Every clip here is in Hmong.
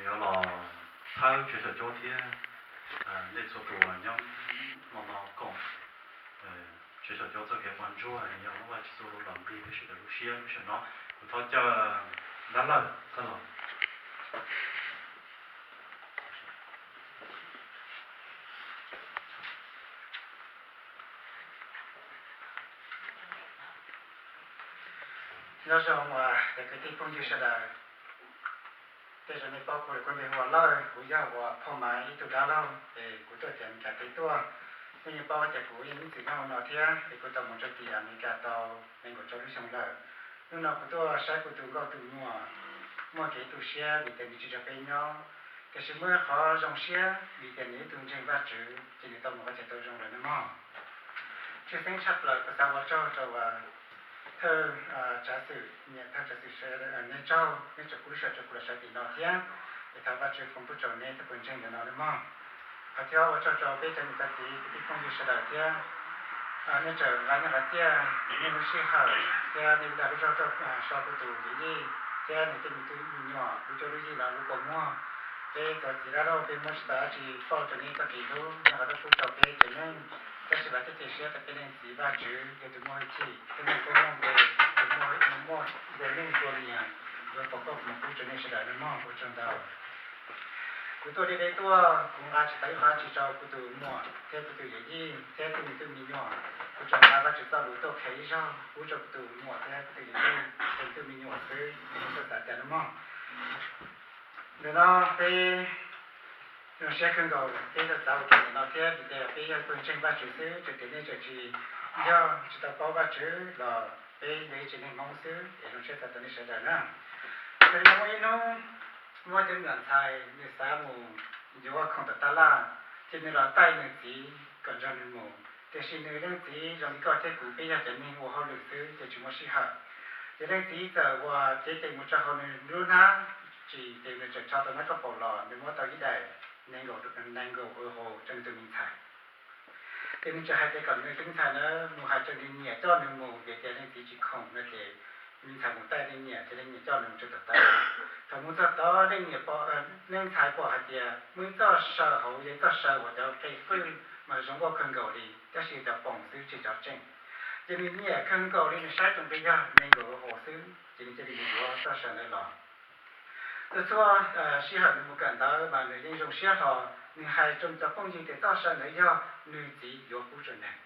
Yuav los thawb tsev xyom cuab thiab nej txhua tus nyob no no koom tsev xyom cuab txoj kev pov ntsuag, yog lub Vaj Tswv txuj lus los nqi peb sawv daws lub siab lub sij hawm no. Kuv thov caw dab laug txog los. Nyob zoo cov kwv tij phooj ywg sawv daws. Tej zaum nej paub kuv lawm, kuv npe hu ua Lawj, kuv yog ua phoj Maiv ib tug dab laug es kuv tuaj tim Amelikas teb tuaj. Nej yeej paub hais tias kuv yeej ib txwm nyob hauv no thiab es kuv tau mus rau tim Amelikas tau nees nkaum rau lub xyoo lawm. Hnub no kuv tuaj saib kuv tus nkauj tus muam muaj kev tu siab vim tias nws tsis nrog peb nyob, tiam sis muaj ib qhov zoo siab vim tias nws ib tug ntseeg Vajtswv ces nws tau mus qhov chaw tau zoo lawm nawb mog. Tshwj xeeb tshaj plaws kuv xav ua tsaug rau thawj tsav xwm, niam thawj tsav xwm, nej tsaug nej tseem kuj lub sij hawm rau kuv los sawv tim no thiab es thov Vajtswv foom pub rau nej tej tus ntseeg ntawm no nawb mog. Qhov thib ob ua tsaug rau peb cov niam cov txiv kwv tij phooj ywg sawv daws thiab nej tseem nqa nej qhov txiaj, nej lub sij hawm thiab nej lub dag lub zog tuaj so kuv tus yij thiab nws tej me tub me nyuam lub cuab lub yig los lub kua muag. Peb cov txiv dab laug peb muab tsis tau dab tsi pauj rau nej txoj kev hlub, nej qhov tuaj pub rau peb tsev neeg, tab sis vam thiab cia siab tias peb Leej Txiv Vajtswv yog tus muaj hwj chim thiab muaj koob muaj npe, tus muaj nplua nuj nplua nyias, yuav foom koob foom hmoov pub rau nej sawv daws nawb mog. Ua tsaug ntau. Kuv tuaj li peb tuaj, kuv nqa tsis tau ib qho dab tsi rau kuv tus muam thiab kuv tus yawm yij thiab kuv me tub me nyuam. Kuv tsuas nqa Vajtswv txoj lus tuaj qhia ib zaug pub rau kuv tus muam thiab kuv tus yawm yij, kuv tus me nyuam xwb, kuv txawj xav tias nawb mog. Ntawm no peb zoo siab kawg nkaus peb tau txav ua ke ntawm no thiab vim tias peb yog tus ntseeg Vajtswv xwb, txawm tias nej tseem tsis yog tsis tau paub Vajtswv los peb yog ib tsev neeg Hmoob xwb es zoo siab txais tos nej sawv daws na. Yog li no muaj ib hnub muaj ib tug me nyuam ntxhais nws xav mus yuav khoom tom tab laj, ces nws los taij nws txiv kom nrog nws mus. Tiam sis nws leej txiv zoo li koj thiab kuv peb yog cov neeg ua hauj lwm xwb ces tsis muaj sij hawm. Ces leej txiv txawm ua cev tes mus rau hauv nws lub hnab tsis ces nws tseem rho tau hnab kauj paum los nws muab tau ib daim nees nkaum euro rau nws tus me ntxhais. Ces nws tseem hais tias kom nws tus me ntxhais na mus hais rau nws niam coj nws mus vim tias leej txiv tsis khoom no ces nws ntxhais mus taij leej niam ces leej niam coj nws mus rau tom tab laj. Thaum mus txog tod leej niam pom, leej ntxhais pom hais tias muaj ib txoj saw hauv, yog ib txoj saw uas cov qe qwj mas zoo nkauj kawg nkaus li tab sis cov poom xwb tsis cov tseem. Ces nws nyiam kawg nkaus li, nws saib tau nqi yog nees nkaum euro xwb ces nws cia li mus yuav txoj saw ntawd los. Txhua txhua sij hawm nws mus kawm ntawv mas nws yeej zoo siab hlo, nws hais rau nws cov phooj ywg tias txoj saw ntawd yog nws txiv yuav pub rau nws.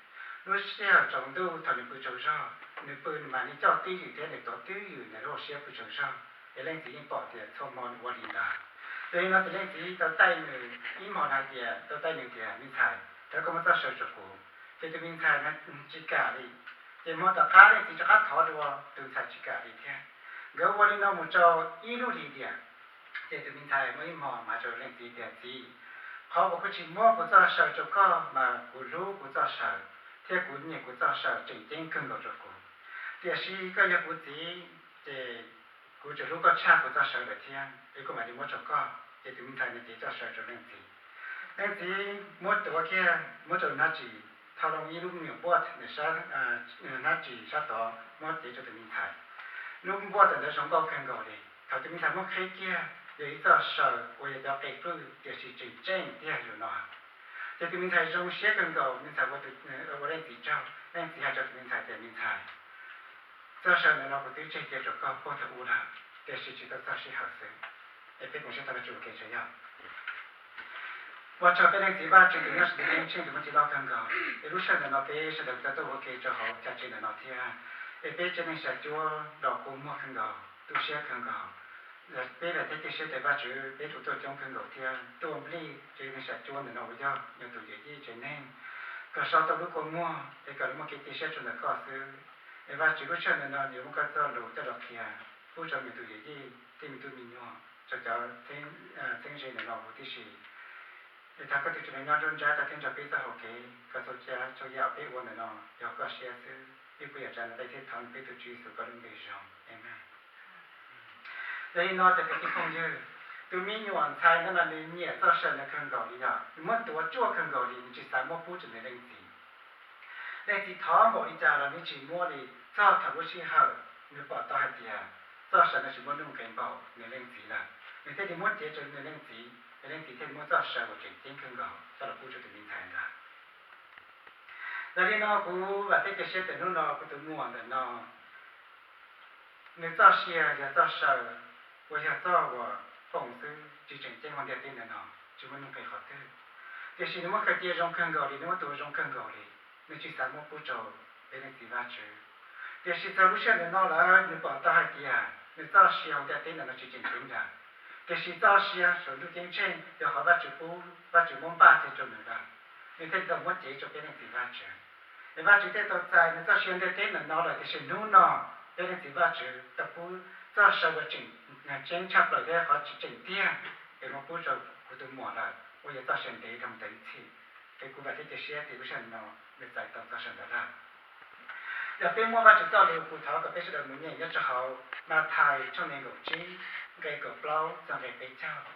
Lub sij hawm tsaus ntuj thaum nws pw tsaug zog, nws pw nws mam li coj twj ywm thiab nws tuav twj ywm nws lub hauv siab pw tsaug zog, es leej txiv yeej pom tias txhua hmo nws ua li ntawd. Yog li no ces leej txiv tau taij nws ib hmo hais tias, tau taij nws tias me ntxhais, thov koj muab txoj saw rau kuv. Ces tus me ntxhais tsis kam li. Ces hmo tom qab leej txiv rov qab thov dua, tus ntxhais tsis kam li thiab. Nkawd ua li no mus rau ib lub hlis tiam, ces tus me ntxhais muaj ib hmo mas hais rau leej txiv tias txiv, qhov uas kuv tsis muab kuv txoj saw rau koj mas kuv hlub kuv txoj saw thiab kuv nyiam kuv txoj saw tseem ceeb kawg nkaus rau kuv. Tiam sis koj yog kuv txiv ces kuv tseem hlub koj tshaj kuv txoj saw lawm thiab, es kuv mam li muab rau koj. Ces tus me ntxhais no cev txoj saw rau leej txiv. Leej txiv muab tuav kiag muab rau hnab ris, thau loo ib lub me nyuam npuaj ntawm hnab ris sab tod muab cev rau tus me ntxhais. Lub npuaj ntawm ntawd zoo nkauj kawg nkaus li. Thaum tus me ntxhais muab qhib kiag yog ib txoj saw uas yog cov qe qwj tiam sis tseem tseem tiag li no. Ces tus me ntxhais zoo siab kawg nkaus, me ntxhais ua leej txiv tsaug, leej txiv hais rau tus me ntxhais tias me ntxhais, txoj saw ntawm no kuv twb tseg cia rau koj puag thaum ub lawm, tiam sis tsis tau txog sij hawm xwb. Es peb koom siab thov Vajtswv ua ke tso yog. Ua tsaug peb Leej Txiv Vajtswv tus nyob saum ntuj ceeb tsheej tus muaj txiaj loj kawg nkaus, es lub sij hawm ntawm no peb sawv daws tau tuaj ua ke rau hauv chav tsev ntawm no thiab. Es peb tsev neeg xya cuab los kua muag kawg nkaus, tu siab kawg nkaus. Peb vam thiab cia siab tias Vajtswv peb tus tuaj coob kawg nkaus thiab tuaj nplij tsev neeg xya cuab ntawm no uas yog nws tus yawm yij tsev neeg, kom so tau lub kua muag es kom lawv muaj kev cia siab rau ntawm koj xwb. Es Vajtswv lub sij hawm ntawm no nws yuav muab koj txoj lus coj los qhia pub rau nws tus yawm yij thiab nws tus me nyuam, rau cov txheeb ze ntawm no huv tib si. Es thov koj tus Tswv nyob nruab nrab koj thiab nrog peb txoj hau kev, kom txhua tsav txhua yam peb ua ntawm no yog koj siab xwb. Peb puas yam tsav no peb thiaj thov peb tus Tswv Yexus koj lub npe zoo, amees. Yog li no cov kwv tij phooj ywg, tus me nyuam ntxhais no mas nws nyiam txoj saw no kawg nkaus li yog nws muab tuav ruaj kawg nkaus li, nws tsis xav muab pub rau nws leej txiv. Leej txiv thov npaum li cas los nws tsis muab li, txog thaum lub sij hawm nws pom tau hais tias txoj saw no tsis muaj nuj nqis npaum nws leej txiv lawm. Nws thiaj li muab cev rau nws leej txiv, nws leej txiv thiaj li muab txoj saw uas tseem ceeb kawg nkaus coj los pub rau tus me ntxhais ntawd. Yog li no kuv vam thiab cia siab tias hnub no kuv tus muam ntawm no, nws txoj sia yog txoj saw uas yog txoj uas foom xwb, tsis tseem ceeb hauv ntiaj teb ntawm no, tsis muaj nuj nqis qhov twg. Tiam sis nws muab khaws cia zoo kawg nkaus li, nws muab tua zoo kawg nkaus li, nws tsis xav muab pub rau peb leej txiv Vajtswv. Tiam sis txog lub sij hawm ntawm no lawm nws pom tau hais tias nws txoj sia hauv ntiaj teb ntawm no tsis tseem ceeb lawm, tiam sis txoj sia saum ntuj ceeb tsheej yog qhov Vajtswv pub, Vajtswv muab npaj cia rau nws lawm, nws thiaj li tau muab cev rau peb leej txiv Vajtswv. Es Vajtswv thiaj tau txais nws txoj sia ntiaj teb ntawm no lawm, tiam sis hnub no peb leej txiv Vajtswv tau pub txoj saw uas tseem ceeb tshaj plaws thiab qhov tseem tiag es muab pub rau kuv tus muam lawm, uas yog txoj sia ntev dhau mus tau ib txhis. Es kuv vam thiab cia siab tias lub sij hawm no nws txais tau txoj saw ntawd lawm. Yog peb muab Vajtswv txoj lus, kuv thov kom peb sawv daws mus nyeem nyob rau hauv Mathais tshooj nees nkaum tsib, nqe kaum plaub txog nqe peb caug.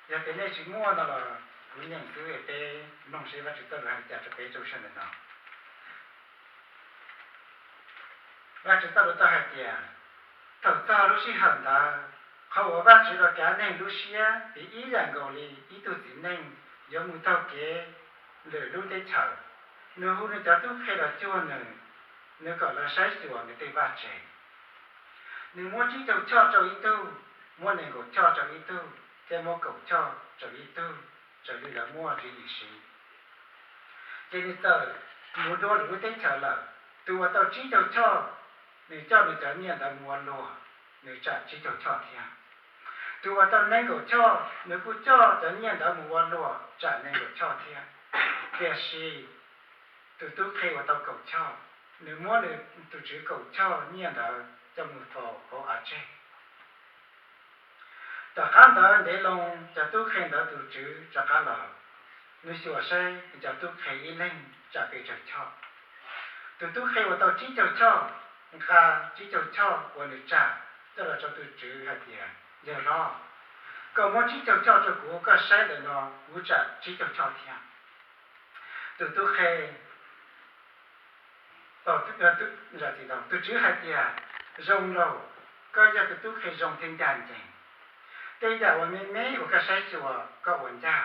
Yog tias nej tsis muaj no los kuv nyeem xwb es peb mloog seb Vajtswv txoj lus hais li cas rau peb rau lub sij hawm ntawm no. Vajtswv txoj lus tau hais tias, thaum txog lub sij hawm ntawd, qhov uas Vajtswv los kav neeg lub siab piv ib yam nkaus li ib tug txiv neej yuav mus taug kev lwm lub teb chaws. Nws hu nws cov tub qhe los cuag nws, nws kom lawv saib xyuas nws tej vaj tse. Nws muab tsib caug choj rau ib tug, muab nees nkaum choj rau ib tug, thiab muab kaum choj rau ib tug, raws li lawv muaj tswv yim siv. Ces nws txawm mus dua lwm lub teb chaws lawm. Tus uas tau tsib caug choj, nws coj nws cov nyiaj ntawd mus ua luam, nws tsam tsib caug choj thiab. Tus uas tau nees nkaum choj, nws kuj coj cov nyiaj ntawd mus ua luam, tsam nees nkaum choj thiab. Tiam sis tus tub qhe uas tau kaum choj, nws muab nws tus tswv kaum choj nyiaj ntawd coj mus faus hauv av tseg. Tom qab ntawd ntev loo, cov tub qhe ntawd tus tswv rov qab los, nws xyuas saib nws cov tub qhe ib leeg tsam pes tsawg choj. Tus tub qhe uas tau tsib caug choj nqa tsib caug choj uas nws tsam coj los rau tus tswv hais tias, yawg hlob, koj muab tsib caug choj rau kuv, koj saib ntawm no kuv tsam tsib caug choj thiab. Tus tub qhe, tus tswv hais tias, zoo lauj, koj yog tus tub qhe zoo thiab ncaj ncees. Tej yam uas me me uas koj saib xyuas koj ua ncaj.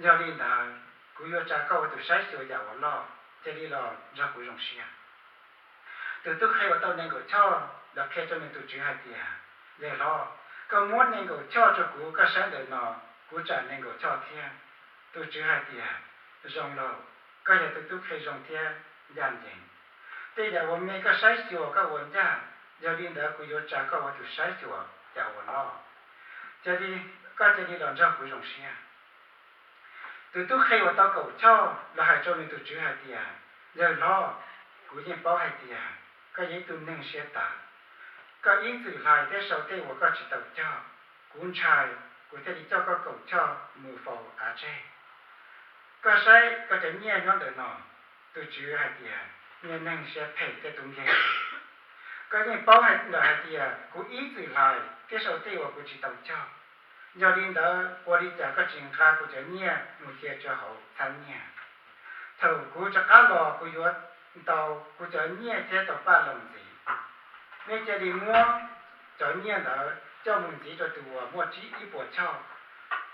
Yog li ntawd, kuv yuav tsa koj ua tus saib xyuas yam uas loj, cia li los nrog kuv zoo siab. Tus tub qhe uas tau nees nkaum choj los qhia rau nws tus tswv hais tias, yawg hlob, koj muab nees nkaum choj rau kuv, koj saib ntawm no kuv tsam nees nkaum choj thiab. Tus tswv hais tias, zoo lauj, koj yog tus tub qhe zoo thiab ncaj ncees. Tej yam uas me koj saib xyuas koj ua ncaj, yog li ntawd kuv yuav tsa koj ua tus saib xyuas yam uas loj. Cia li, koj cia li los nrog kuv zoo siab. Tus tub qhe uas tau kaum choj los hais rau nws tus tswv hais tias, yawg hlob, kuv yeej paub hais tias koj yog ib tug neeg siab tawv. Koj ib txwm hlais thiab sau tej uas koj tsis tau cog. Kuv ntshai, kuv thiaj li coj koj kaum choj mus faus av tseg. Koj saib koj cov nyiaj nyob ntawm no. Tus tswv hais tias, niag neeg siab phem thiab tub nkeeg, koj yeej paub lawm hais tias kuv ib txwm hlais thiab sau tej uas kuv tsis tau cog. Yog li ntawd ua li cas koj tsis nqa kuv cov nyiaj mus cia rau hauv txhab nyiaj? Thaum kuv rov qab los kuv yuav ntaus kuv cov nyiaj thiab tau paj loos ntxiv. Nej cia li muab cov nyiaj ntawd coj mus ntxiv rau tus uas muaj tsib ib puas choj,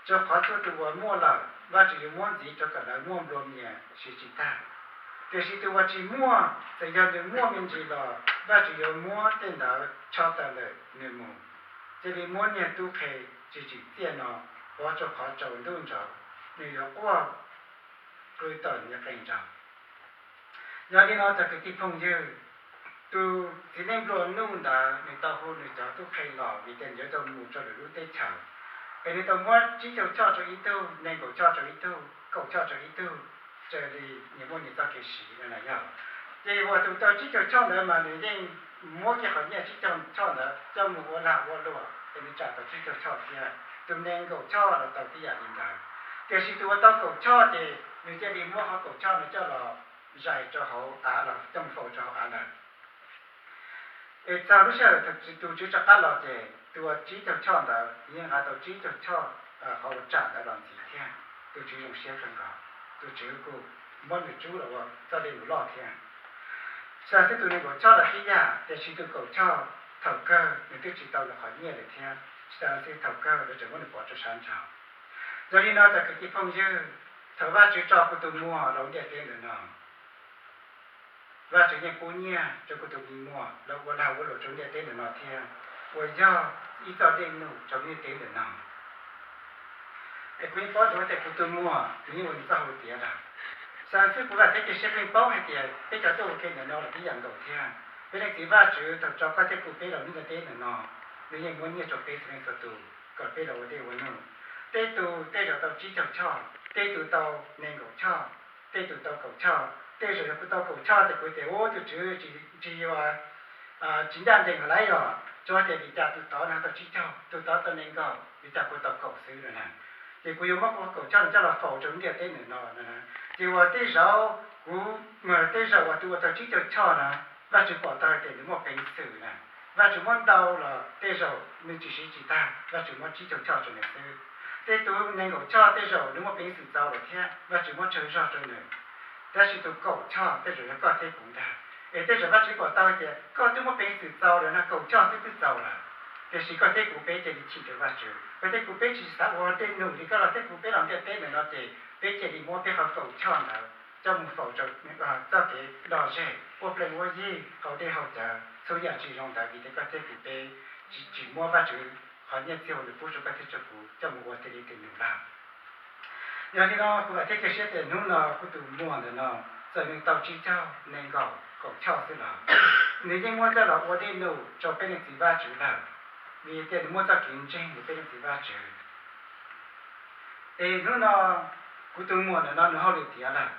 rau qhov txhua tus uas muaj lawm Vajtswv yuav muab ntxiv rau kom lawv muaj nplua mias siv tsis tag. Tiam sis tus uas tsis muaj, txawm yog nws muaj me ntsis los Vajtswv yuav muab tej ntawd rho tawm ntawm nws mus. Cia li muab niag tub qhe tsis tsim txiaj no pov rau qhov tsaus ntuj nraud, nws yuav quaj qw tom nws qe nraud. Yog li no cov kwv tij phooj ywg, tus txiv neej nplua nuj ntawd nws tau hu nws cov tub qhe los vim tias nws yuav tau mus rau lwm lub teb chaws, es nws tau muab tsib caug choj rau ib tug, nees nkaum choj rau ib tug, kaum choj rau ib tug, raws li nyias muaj nyias txoj kev siv no na yog. Ces uas tus tau tsib caug choj ntawd mas nws yeej muab kiag qhov nyiaj tsib caug choj ntawd coj mus ua lag ua luam es nws tsam tau tsib caug choj thiab. Tus nees nkaum choj los tau tib yam li ntawd. Tiam sis tus uas tau kaum choj ces nws cia li muab qhov kaum choj no coj los zais rau hauv av, los coj mus faus rau hauv av lawm. Es txog lub sij hawm tus tswv rov qab los ces tus uas tsib caug choj ntawd yeej nqa tau tsib caug choj qhov uas tsam ntawd los ntxiv thiab. Tus tswv zoo siab kawg nkaus, tus tswv kuj muab nws rub los ua txoj dej num loj thiab. Xav xwb tus nees nkaum choj los tib yam, tiam sis tus kaum choj thaum kawg nws twb tsis tau nws qhov nyiaj lawm thiab. Tsis tas li ntawd, thaum kawg lawv tseem muab nws pov rau sab nraud. Yog li no cov kwv tij phooj ywg, thaum Vajtswv tso kuv tus muam los ua ntiaj teb ntawm no, Vajtswv yeej pub nyiaj rau kuv tus me muam los ua lag ua luam rau ntiaj teb ntawm no thiab, uas yog ib txoj dej num rau ntiaj teb ntawm no. Es kuv yeej paub tias kuv tus muam nws yeej ua nws txoj hauj lwm tiav lawm. Xav xwb kuv vam thiab cia siab pheej paub hais tias peb cov tuaj ua ke ntawm no los ib yam nkaus thiab. Peb Leej Txiv Vajtswv thaum tso koj thiab kuv peb los ntiaj teb ntawm no, nws yeej muab nyiaj rau peb txhua leej txhua tus kom peb los ua dej ua num. Tej tus tej zaum tau tsib caug choj, tej tus tau nees nkaum choj, tej tus tau kaum choj. Tej zaum yog kuv tau kaum choj ces kuv tias ua tus Tswv tsis yuav, tsis ncaj ncees lawm yog, tsuas tias vim cas tus tod no tau tsib caug, tus tod tau nees nkaum, vim cas kuv tau kaum xwb no na. Ces kuv yuav muab kuv kaum choj no coj los faus rau ntiaj teb ntawm no na. Ces uas tej zaum kuv, tej zaum uas tus uas tau tsib caug choj na, Vajtswv pom tau hais tias nws muaj peev xwm na, Vajtswv muab ntau los tej zaum nws tsis siv tsis tag, Vajtswv muab tsib caug choj rau nws xwb. Tej tus nees nkaum choj tej zaum nws muaj peev xwm txaus lawm thiab, Vajtswv muab tsawg zog rau nws. Tab sis tus kaum choj tej zaum yog koj thiab kuv ntag. Es tej zaum Vajtswv pom tau tias koj twb muaj peev xwm txaus lawm no, kaum choj xwb twb txaus lawm, tiam sis koj thiab kuv peb cia li chim rau Vajtswv. Koj thiab kuv peb tsis xav ua dej num li koj los thiab kuv peb los ntiaj teb ntawm no ces peb cia li muab peb qhov kaum choj ntawd coj mus faus rau txoj kev lom zem, ua plees ua yig, haus dej haus cawv, txhua yam tsis zoo ntawd vim tias koj thiab kuv peb tsis muab Vajtswv qhov nyiaj txiag uas nws pub rau koj thiab rau kuv coj mus ua tej dej tej num lawm. Yog li no kuv vam thiab cia siab tias hnub no kuv tus muam ntawm no, txawm nws tau tsib caug, nees nkaum, kaum choj xwb los, nws yeej muab coj los ua dej num rau peb Leej Txiv Vajtswv lawm, vim tias nws muaj txoj kev ntseeg rau peb Leej Txiv Vajtswv. Es hnub no kuv tus muam ntawm no nws hauj lwm tiav lawm,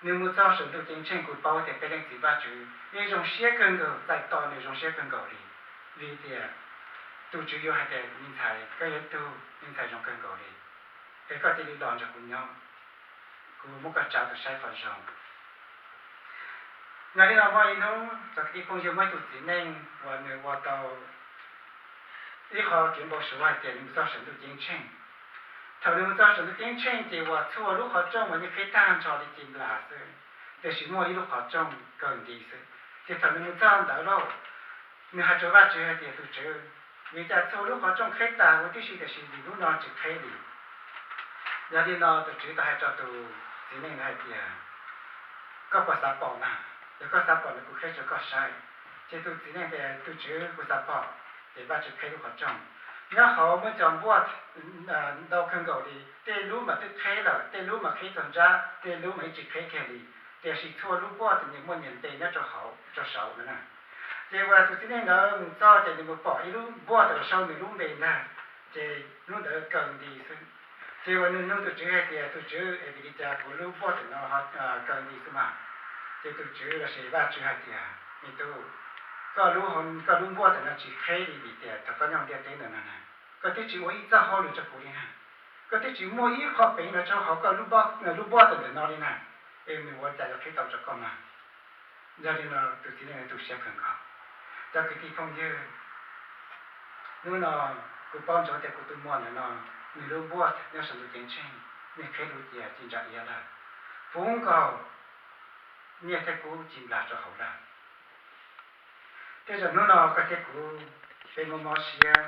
nws mus txog saum ntuj ceeb tsheej, kuv paub tias peb Leej Txiv Vajtswv yeej zoo siab kawg nkaus, txais tos nws zoo siab kawg nkaus li, vim tias tus Tswv yuav hais tias me ntxhais, koj yog ib tug me ntxhais zoo kawg nkaus li, es koj cia li los nrog kuv nyob, kuv muab koj tsa tus saib qhov zoo. Yog li no muaj ib hnub cov kwv tij phooj ywg, muaj ib tug txiv neej uas nws ua tau ib qho kev npau suav hais tias nws mus txog saum ntuj ceeb tsheej. Thaum nws mus txog saum ntuj ceeb tsheej ces uas txhua lub qhov rooj uas yeej qhib tag nrho li ci nplas xwb, tiam sis muaj ib lub qhov rooj kawg nti xwb. Ces thaum nws mus txog ntawd lauj, nws hais rau Vajtswv hais tias, tus Tswv, vim li cas txhua lub qhov rooj qhib tas huv tib si tiam sis vim lub no tsis qhib li? Yog li no tus Tswv tau hais rau tus txiv neej ntawd hais tias, koj puas xav pom mas? Yog koj xav pom no kuv qhib rau koj saib. Ces tus txiv neej tias, tus Tswv, kuv xav pom. Ces Vajtswv qhib lub qhov rooj, nyob hauv muaj cov npuaj ntau kawg nkaus li, tej lub mas twb qhib lawm, tej lub mas qhib txog nrab, tej lub mas yeej tsis qhib kiag li, tiam sis txhua lub npuaj tus nyias muaj nyias npe nyob rau hauv rau saud no na. Ces uas tus txiv neej ntawd mus txog ces nws mus pom ib lub npuaj tawm sau nws lub npe ntag, ces lub ntawd kawg nti xwb. Ces uas nws nug tus Tswv hais tias, tus Tswv, es vim li cas kuv lub npuaj tawm no ho kawg nti xwb mas? Ces tus Tswv lossis Vajtswv hais tias, me tub, koj lub, koj lub npuaj tawm no tsis qhib li vim tias thaum koj nyob ntiaj teb ntawm no na, koj twb tsis ua ib txoj hauj lwm rau kuv li na. Koj twb tsis muaj ib qho peev los rau hauv koj lub npuaj tawm ntawm no li na, es nws ua cas yuav qhib tau rau koj mas? Yog li no tus txiv neej tu siab kawg nkaus. Cov kwv tij phooj ywg, hnub no kuv paub ntsoov tias kuv tus muam ntawm no, nws lub npuaj nyob saum ntuj ceeb tsheej, nws qhib lub cia ci ntsa iab lawm, puv nkaus nyiaj thiab kub ci nplas rau hauv lawm. Tej zaum hnub no koj thiab kuv, peb muaj mob siab,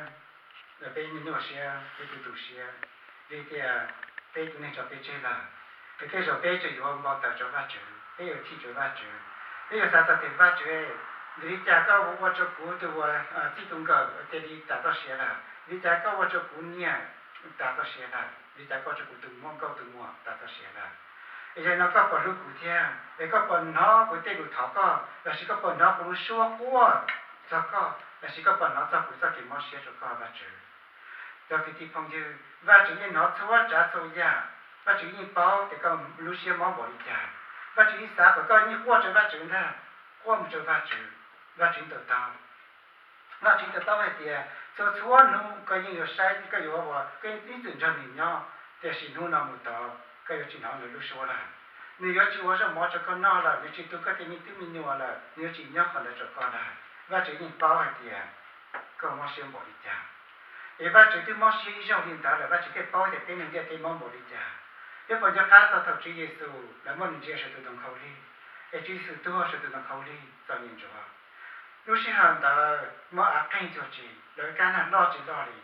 peb nyuaj siab, peb tu tu siab, vim tias peb tus neeg tso peb tseg lawm. Es tej zaum peb tsuas yuav npau taws rau Vajtswv, peb yuav chim rau Vajtswv, peb yuav xav txog tias, Vajtswv, vim li cas koj ua rau kuv tus uas txij tus nkawm cia li tas txoj sia lawm? Vim li cas koj ua rau kuv niam tas txoj sia lawm? Vim li cas koj ua rau kuv tus muam, nkauj tus muam tas txoj sia lawm? Es yog no koj puas hlub kuv thiab? Es koj puas hnov kuv tej lus thov koj, lossis koj puas hnov kuv lub suab quaj txog koj, lossis koj puas hnov txog kuv txoj kev mob siab rau koj, Vajtswv? Cov kwv tij phooj ywg, Vajtswv yeej hnov txhua tsav txhua yam. Vajtswv yeej paub tias koj lub siab mob npaum li cas. Vajtswv yeej xav kom koj yeej quaj rau Vajtswv ntag, quaj mus rau Vajtswv, Vajtswv yeej to taub. Vajtswv yeej to taub hais tias txhua txhua hnub koj yeej yuav saib, koj yuav ua, koj yeej ib txwm nrog nws nyob, tiam sis hnub no mus tod koj yuav tsis hnov nws lub suab lawm. Nws yuav tsis ua zaub mov rau koj noj lawm, nws tsis tu koj tej me tub me nyuam lawm, nws yuav tsis nyob qhov ntawd rau koj lawm. Vajtswv yeej paub hais tias koj mob siab npaum li cas. Es Vajtswv twb mob siab ib zaug li ntawd lawm, Vajtswv thiaj paub tias peb neeg ntiaj teb mob npaum li cas. Peb puas nco qab txog thaum Tswv Yexus lawv muab nws ntsia saum tus ntoo khaub lig, es Tswv Yexus tuag saum tus ntoo khaub lig txom nyem ntsuav? Lub sij hawm ntawd muaj av qeeg cuag tsis, lawv kab nag loj tsis loj li.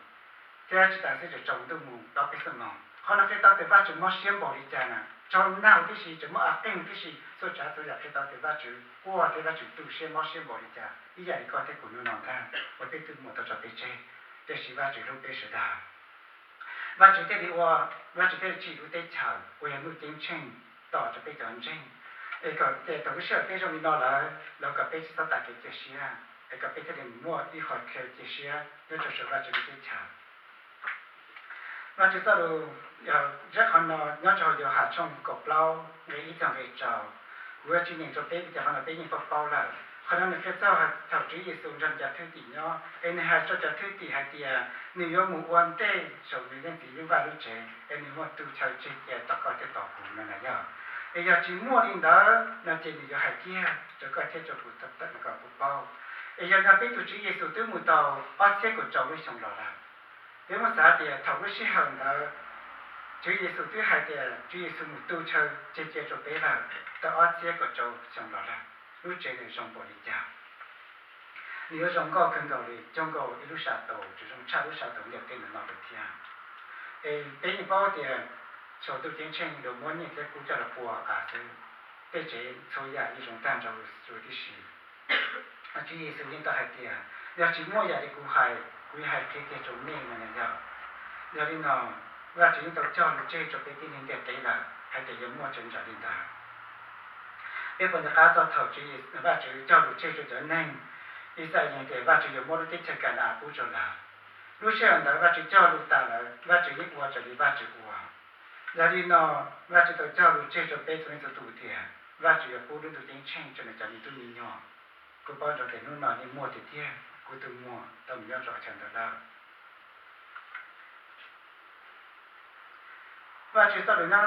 Thiab tsis tas xwb tseem tsaus ntuj mus ob peb xuab moos. Qhov no qhia tau tias Vajtswv mob siab npaum li cas na, tsaus ntuj tib si, tseem muaj av qeeg tib si, txhua tsav txhua yam qhia tau tias Vajtswv quaj thiab Vajtswv tu siab mob siab npaum li cas ib yam li koj thiab kuv hnub no ntag uas peb twb muaj tau tso peb tseg, tiam sis Vajtswv hlub peb sawv daws. Vajtswv thiaj li ua, Vajtswv thiaj li tsim lub teb chaws uas yog Ntuj Ceeb Tsheej tom rau peb cov ntseeg, es kom tias thaum lub sij hawm peb zoo li no lawm los kom peb tsis txhob tas kev cia siab, es kom peb thiaj li muaj ib qhov chaw cia siab nyob rau saum Vajtswv lub teb chaws. Vajtswv txoj lus, zaj qhov no nyob rau hauv Yauhas tshooj kaum plaub nqe ib txog nqe rau. Kuv yuav tsis nyeem rau peb vim tias qhov no peb yeej paub paub lawm. Qhov no nws qhia txog thaum Tswv Yexus nrog cov thwj tim nyob es nws hais rau cov thwj tim hais tias nws yuav mus ua ntej saum nws leej txiv lub vaj lub tsev es nws muaj tus chaw tseg cia tos koj thiab tos kuv no na yog. Es yog tsis muaj li ntawd no ces nws yuav hais kiag rau koj thiab rau kuv kom kuv paub. Es yog no peb tus Tswv Yexus twb mus tau ob txhiab kaum rau lub xyoo los lawm. Peb muab xav tias thaum lub sij hawm ntawd Tswv Yexus twb hais tias Tswv Yexus mus tu chaw tseg cia rau peb lawm tau ob txhiab kaum rau xyoo los lawm, lub tsev nws zoo npaum li cas? Nws yuav zoo nkauj kawg nkaus li, zoo nkaus ib lub sab taus, tseem zoo tshaj lub sab taus ntiaj teb ntawm no lawm thiab. Es peb yeej paub tias saum Ntuj Ceeb Tsheej luag muab nyiaj thiab kub coj los pua av xwb, tej tsev txhua yam yeej zoo tag nrho tib si. Tswv Yexus yeej tau hais tias yog tsis muaj yam li kuv hais, kuv yuav hais qhia kiag rau nej no na yog. Yog li no, Vajtswv yeej tau cog lus tseg rau peb tib neeg ntiaj teb lawm hais tias yuav muaj tseeb tsam li ntawd. Peb puas nco qab txog thaum Vajtswv cog lus tseg rau cov neeg Ixayees tias Vajtswv yuav muab lub teb chaws Ka na-as pub rau lawv? Lub sij hawm ntawd Vajtswv cog lus tas lawm, Vajtswv yeej ua raws li Vajtswv ua. Yog li no, Vajtswv tau cog lus tseg rau peb txhua leej txhua tus tias Vajtswv yuav pub lub Ntuj Ceeb Tsheej rau nws cov me tub me nyuam. Kuv paub ntsoov tias hnub no yeej muaj tiag tiag, kuv tus muam tau mus nyob rau qhov chaw ntawd lawm. Vajtswv txoj lus nyob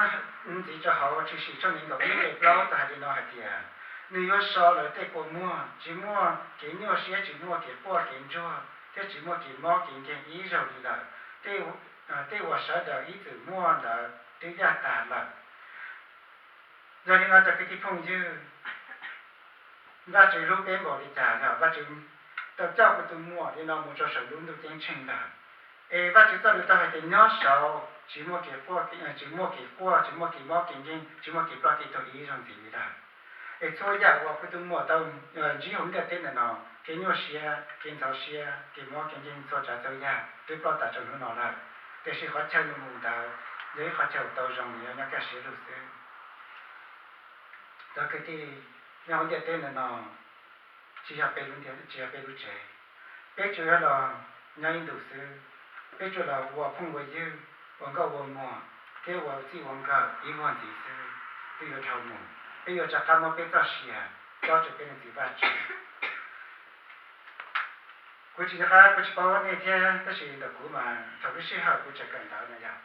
ntxiv rau hauv Tshwm Sim tshooj nees nkaum ib nqe plaub tau hais li no hais tias, nws yuav so lawv tej kua muag, tsis muaj kev nyuaj siab, tsis muaj kev quaj kev ntsuag, thiab tsis muaj kev mob kev nkeeg ib zaug li lawm. Tej uas sawv daws ib txwm muaj ntawd twb yaj tas lawm. Yog li no cov kwv tij phooj ywg, Vajtswv hlub peb npaum li cas yog Vajtswv tau coj kuv tus muam li no mus rau saum lub Ntuj Ceeb Tsheej ntawd. Es Vajtswv txoj lus tau hais tias nyob saud tsis muaj kev quaj, tsis muaj kev quaj, tsis muaj kev mob kev nkeeg, tsis muaj kev ploj kev tuag ib zaug ntxiv li lawm. Es txhua yam uas kuv tus muam tau ntsib hauv ntiaj teb ntawm no, kev nyuaj siab, kev ntxhov siab, kev mob kev nkeeg, txhua tsav txhua yam twb ploj tas rau hnub no lawm. Tiam sis qhov chaw nws mus ntawd yog ib qhov chaw uas tau zoo, nws yuav nyob kaj siab lug xwb. Cov kwv tij, nyob hauv ntiaj teb ntawm no tsis yog peb lub ntiaj, tsis yog peb lub tsev. Peb tsuas yog los nyob ib ntus xwb. Peb tsuas los ua phooj ua ywg, ua nkauj ua muam, thiab ua txij ua nkawm ib vuag ntxiv xwb, twb yuav dhau mus. Peb yuav rov qab muab peb txoj sia cob rau peb leej txiv Vajtswv. Kuv tsis nco qab, kuv tsis paub nej thiab, tab sis ntawm kuv mas thaum lub sij hawm kuv tseem kawm ntawv na yog,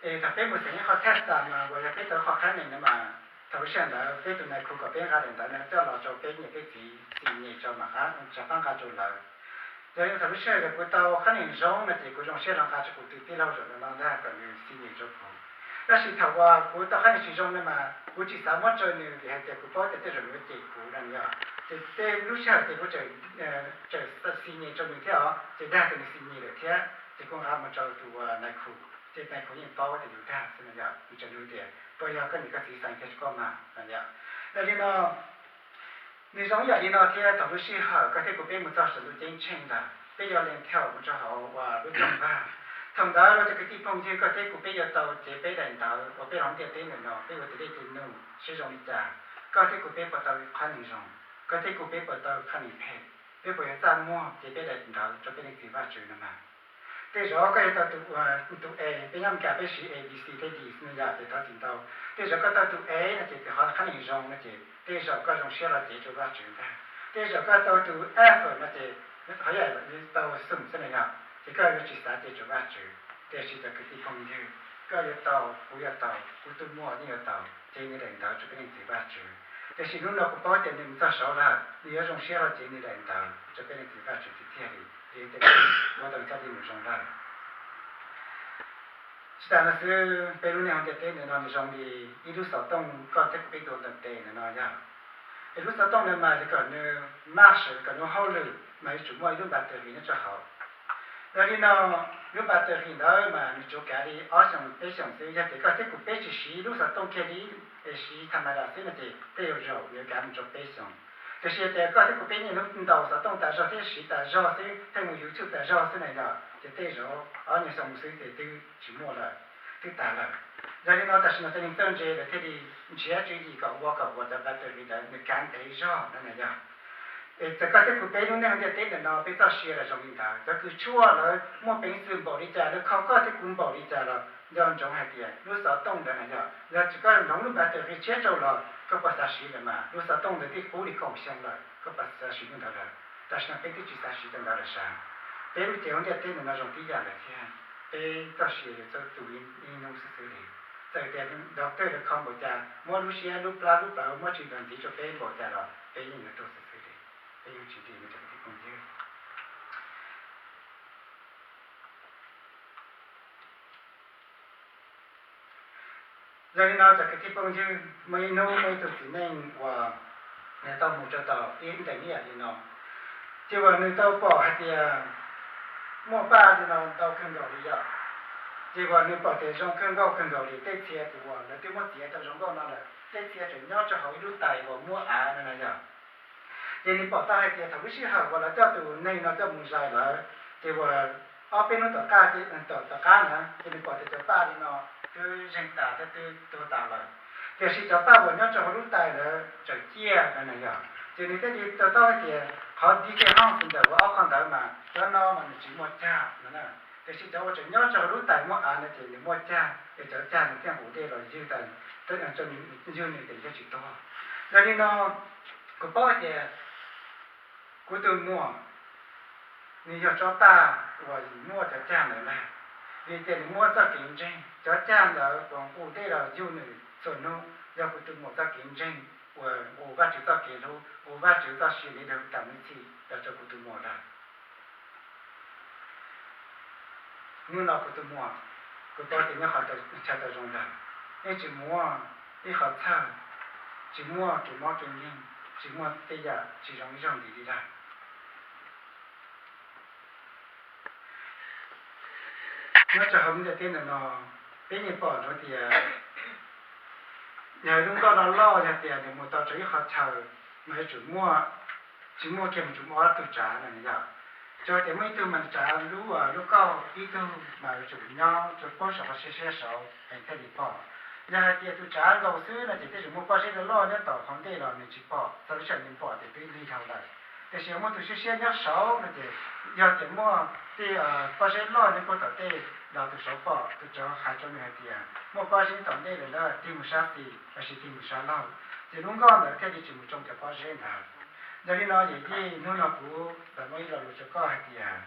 es thaum peb mus xeem ib qho test mas uas yog peb tau qhov qhab nees na mas thaum lub sij hawm ntawd peb tus nais khu kom peb nqa daim ntawv na coj los rau peb niam peb txiv xis nyem rau mam rov qab nqa rau lawv. Yog li thaum lub sij hawm yog kuv tau qhab nees zoo no ces kuv zoo siab los nqa rau kuv tus tij laug zaum no ntag kom nws xis nyem rau kuv. Tab sis thaum uas kuv tau qhab nees tsis zoo no mas kuv tsis xav muab rau nws vim hais tias kuv paub tias tej zaum nws yuav cem kuv no yog. Ces tej lub sij hawm ces kuv tseem xis nyem rau nws thiab os, ces dag tias nws xis nyem lawm thiab ces kuv nqa mus rau tus nais khu, ces nais khu yeej paub tias yus dag xwb no yog, nws tseem nug tias puas yog koj niam koj txiv xeem kiag rau koj mas no yog. Yog li no, nws zoo ib yam li no thiab thaum lub sij hawm koj thiab kuv peb mus txog saum Ntuj Ceeb Tsheej ntawd peb yuav lees thaum mus rau hauv uas lub rooj vag. Thaum ntawd los cov kwv tij phooj ywg, koj thiab kuv peb yuav tau cev peb daim ntawv uas peb los ntiaj teb ntawm no peb ua tias dej tig num siab zoo li cas, koj thiab kuv peb puas tau qhab nees zoo, koj thiab kuv peb puas tau qhab nees phem, peb puas yuav txaj muag cev peb daim ntawv rau peb leej txiv Vajtswv no mas. Tej zaum koj yuav tau tus, tus A, peb nyob Meskas peb siv A, B, C thiab D xwb no yog, ces thov txim ntau. Tej zaum koj tau tus A no ces qhov qhab nees zoo no ces tej zaum koj zoo siab los cev rau Vajtswv ntag. Tej zaum koj tau tus F no ces qhov yam tau xoom xwb no yog, ces koj yuav tsis xav cev rau Vajtswv. Tiam sis cov kwv tij phooj ywg, koj yuav tau, kuv yuav tau, kuv tus muam yeej yuav tau cev nws daim ntawv rau peb leej txiv Vajtswv. Tiam sis hnub no kuv paub tias nws mus txog saud lawm, nws yuav zoo siab los cev nws daim ntawv rau peb leej txiv Vajtswv tiag tiag li, vim tias ua tau txoj dej num zoo lawm. Tsis tas no xwb, peb lub neej hauv ntiaj teb ntawm no nws zoo li ib lub xov tooj koj thiab kuv peb tuav ntawm tes ntawm no yog. Es lub xov tooj ntawd mas yog kom nws maj sawv, kom nws ua hauj lwm mas yuav tsum muaj ib lub npas tes nyob rau hauv. Yog li no, lub npa tawg qis ntawd mas nws tsuas kav li ob xyoos peb xyoos xwb. Yog tias koj thiab kuv peb tsis siv lub xov tooj kiag li, es siv tha ma das xwb no ces tej zaum yuav kav mus rau peb xyoos. Tiam sis yog tias koj thiab kuv peb niaj hnub ntaus xov tooj tas zog thiab siv tas zog xwb, pheej mus YouTube tas zog xwb na yog, ces tej zaum ob nyuag xyoo xwb ces twb tsis muaj lawm, twb tas lawm. Yog li no tam sim no cov neeg txawj ntse lawv thiaj li nrhiav tswv yim kom ua kom uas cov npa tawg qis ntawd nws kav ntev zog no na yog. Es txawm koj thiab kuv peb lub neej ntiaj teb ntawm no peb txoj sia los zoo li ntawd, cov kws tshuaj lawv muaj peev xwm npaum li cas, lawv kho koj thiab kuv npaum li cas los nco ntsoov hais tias lub xov tooj ntawd na yog, yog tsis koj hloov lub npa tawg qis tshiab rau los koj puas xav siv lawm mas lub xov tooj ntawd twb pub li kaum xyoo lawm, koj puas xav siv lub ntawd lawm? Tam sim no peb twb tsis xav siv cov ntawd lawm sav. Peb lub cev hauv ntiaj teb ntawm no zoo tib yam lawm thiab, peb txoj sia yuav txawj tu ib hnub xwb xwb li. Txawm tias doctor lawv kho npaum cas, muab lub siab lub plab lub plawv muab tsis los ntxiv rau peb npaum cas los peb yeej yuav tuag xwb xwb li. Peb yeej tsis dim li cov kwv tij phooj ywg. Yog li no cov kwv tij phooj ywg, muaj ib hnub muaj ib tug txiv neej uas nws tau mus rau tom ib ntees ib yam li no, ces uas nws tau pom hais tias muaj paj li no ntau kawg nkaus li yom. Ces uas nws pom tias zoo kawg nkauj kawg nkaus li, tej txhia ces uas lawv twb muab txiav tau zoo nkauj no lawm, tej txhia tseem nyob rau hauv ib lub tais uas muab av no na yom. Ces nws pom tau hais tias thaum lub sij hawm uas lawv coj tus neeg no coj mus zais lawm, ces uas ob peb hnub tom qab, tom qab na, ces nws pom tias cov paj li no twb zeeg tas thiab twb tuag tas lawm. Tiam sis cov paj uas nyob rau hauv lub tais ntawd tseem ciaj no na yom. Ces nws thiaj li to taub hais tias qhov detail ntawm uas ob qho ntawd mas cov no mas nws tsis muaj cag no na. Tiam sis cov uas tseem nyob rau hauv lub tais muab av no ces nws muaj cag, es cov cag nws thiaj nqus dej los ywg, ywg nws ces thiaj tsis tuag. Yog li no, kuv paub hais tias kuv tus muam nws yog tsob paj uas muaj cov cag ntawd ntag, vim tias nws muaj txoj kev ntseeg. Cov cag ntawd uas nqus dej los yug nws txhua hnub yog kuv tus muam txoj kev ntseeg uas nqus Vajtswv txoj kev hlub, nqus Vajtswv txoj sia li ntawd tam me txhij los rau kuv tus muam lawm. Hnub no kuv tus muam, kuv paub tias nyob qhov chaw tau zoo lawm, yeej tsis muaj ib qhov txhawj, tsis muaj kev mob kev nkeeg, tsis muaj tej yam tsis zoo ib zaug ntxiv li lawm. Nyob rau hauv ntiaj teb ntawm no, peb nyias pom ntsoov tias yog lub nkoj no loj, yog tias nws mus tau rau ib qhov chaw mas yuav tsum muaj, tsis muaj kiag mas tsum muaj ob tug tsav no yog. Tsuas tias muaj ib tug mas tsav lub, lub kauj, ib tug mas yuav tsum nyob rau poob saum qhov siab siab saud es thiaj li pom. Yog hais tias tus tsav nkaus xwb no ces tej zaum muaj pob zeb loj loj nyob tom hauv ntej los nws tsis pom, txog lub sij hawm nws pom ces twb lig dhau lawm. Tiam sis muaj tus siab siab nyob saud no ces yog tias muaj tej pob zeb loj nyob puag tom tej los tus saud pom, tus tsav hais rau nws hais tias muaj pob zeb tom ntej lawm na, tig mus sab xis lossis tig mus sab laug, ces lub nkoj ntawd thiaj li tsis mus tsoo cov pob zeb ntawd. Yog li no yawm yij, hnub no kuv xav muab ib lo lus rau koj hais tias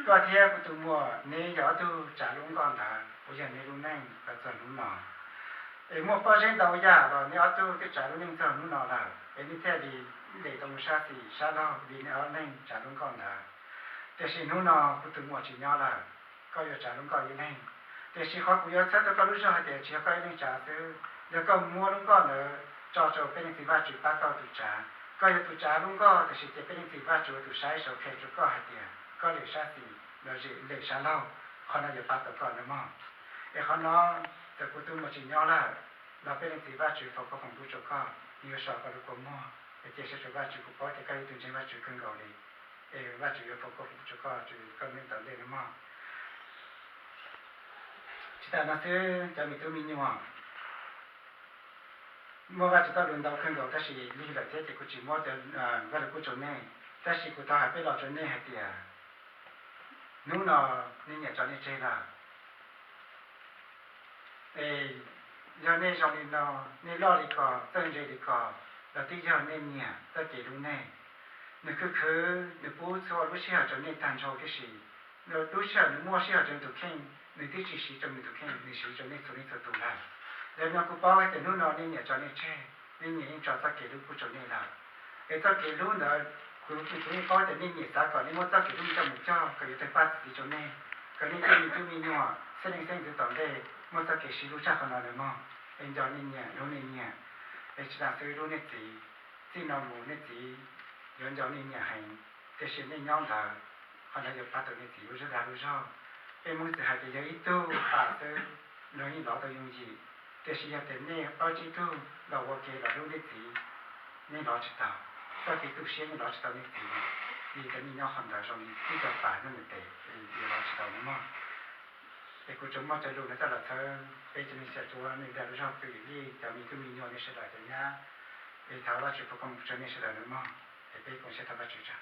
koj thiab kuv tus muam neb yog ob tug tsav lub nkoj ntawd uas yog neb lub neej los txog hnub no. Es muaj pob zeb ntau yam los neb ob tug twb tsav lub neej txog hnub no lawm, es neb thiaj li ntes tau mus sab xis sab laug vim neb ob leeg tsav lub nkoj ntawd. Tiam sis hnub no kuv tus muam tsis nyob lawm, koj yuav tsav lub nkoj ib leeg. Tiam sis qhov kuv yuav txhawb rau koj lub zog hais tias tsis yog koj ib leeg tsav xwb, yog koj muab lub nkoj ntawd tso rau peb leej txiv Vajtswv pab koj tus tsav. Koj yog tus tsav lub nkoj, tiam sis cia peb leej txiv Vajtswv ua tus saib saud qhia rau koj hais tias koj lem sab xis los lem sab laug, qhov no yuav pab tau koj nawb mog. Es qhov no, txawm kuv tus muam tsis nyob lawm los peb leej txiv Vajtswv foom koob foom lub rau koj, nws yuav so koj lub kua muag. Es cia siab rau Vajtswv, kuv paub tias koj yog tus ntseeg Vajtswv kawg nkaus li, es Vajtswv yuav foom koob foom lub rau koj, koj neej tom ntej nawb mog. Tsis tas no xwb, cov me tub me nyuam, muaj Vajtswv txoj lus ntau kawg nkaus tab sis lig lawm thiab ces kuv tsis muab Vajtswv kuj rau nej. Tab sis kuv thov hais peb lo rau nej hais tias hnub no nej niam tso nej tseg lawm. Es yog nej zoo li no, nej loj li ko, txawj ntse li ko, los twb yog nej niam txoj kev hlub nej. Nws khwv khwv, nws pub txhua lub sij hawm rau nej tag nrho tib si. Lub sij hawm nws muaj sij hawm rau nws tus kheej, nws twb tsis siv rau nws tus kheej, nws siv rau nej txhua leej txhua tus lawm. Yog no kuv paub hais tias hnub no nej niam tso nej tseg, nej niam yeej tso txoj kev hlub pub rau nej lawm. Es txoj kev hlub ntawd, kuv, kuv yeej paub tias nej niam xav kom nej muab txoj kev hlub coj mus cog kom yuav tawg paj txi rau nej, kom nej tej me tub me nyuam xeeb leej xeeb ntxwv tom ntej muaj txoj kev sib hlub tshaj qhov no lawm mog. Es nco nej niam, hlub nej niam. Es tsis tas xwb, hlub nej txiv. Txij no mus nej txiv yuav nco nej niam heev, tiam sis nej nyob ntawd Qhov ntawd yog pab tau nej txiv lub dag lub zog. Peb Hmoob txiv hais tias yog ib tug pam xwb, nws yeej lov tau yooj yim, tiam sis yog tias nej ob tsib tug los ua ke los hlub nej txiv, nej lov tsis tau. Txoj kev tu siab nej lov tsis tau nej txiv, vim cov neeg nyob qhov ntawd zoo li tib co pam nyob nws tes, lov tsis tau nej mog. Es kuv tsuas muaj cov lus no coj los txhawb peb tsev neeg xyom cuab nej dag lub zog pwm li cov me tub me nyuam nej sawv daws cov nyab. Es thov Vajtswv foom koob hmoov rau nej sawv daws nawb mog. Es peb koom siab thov Vajtswv tso.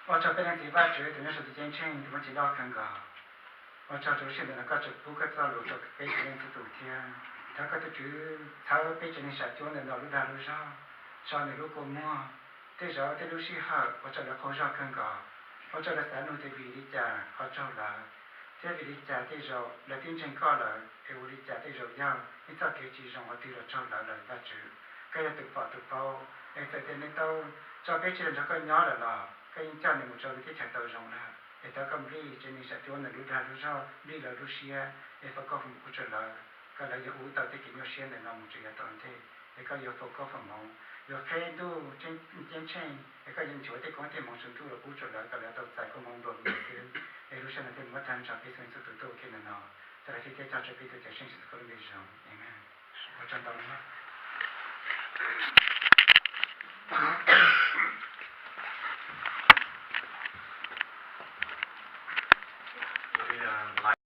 Ua tsaug peb Leej Txiv Vajtswv tus nyob saum ntuj ceeb tsheej tus muaj txiaj loj kawg nkaus. Ua tsaug rau lub sij hawm ntawm no koj tseem pub koj txoj lus rau peb tsev neeg txhua tus thiab thov koj tus Tswv txhawb peb tsev neeg xyom cuab ntawm no lub dag lub zog, so nws lub kua muag. Tej zaum tej lub sij hawm ua rau lawv qaug zog kawg nkaus, ua rau lawv xav nug tias vim li cas ho raug lawv, thiab vim li cas tej zaum lawv twb ntseeg koj lawm es ua li cas tej zaum yog ib txoj kev tsis zoo qhov twg los raug lawv lawm Vajtswv. Koj yog tus pom tus paub, es txawm tias nej tau tso peb sawv daws nrog koj nyob lawm los koj yeej coj nws mus rau lub teb chaws tau zoo lawm. Es thov koj nplij tsev neeg xyom cuab ntawm lub dag lub zog, nplij lawv lub siab, es foom koob foom hmoov rau lawv, kom lawv yuav ua tau tej kev nyuaj siab ntawm no mus tseem yav tom ntej. Es koj yuav foom koob foom hmoov, yuav qheb ntuj ceeb tsheej, es koj yuav nchuav tej koob tej hmoov tsaus ntuj los pub rau lawv kom lawv tau txais koob hmoov nplua mias xwb. Es lub sij hawm no thiaj muab tag nrho peb txhua tus tuaj ua ke ntawm no, thov lawv thiab coj rau peb tus Cawm Seej Yexus Khetos lub npe zoo, amees. Ua tsaug ntau nawb.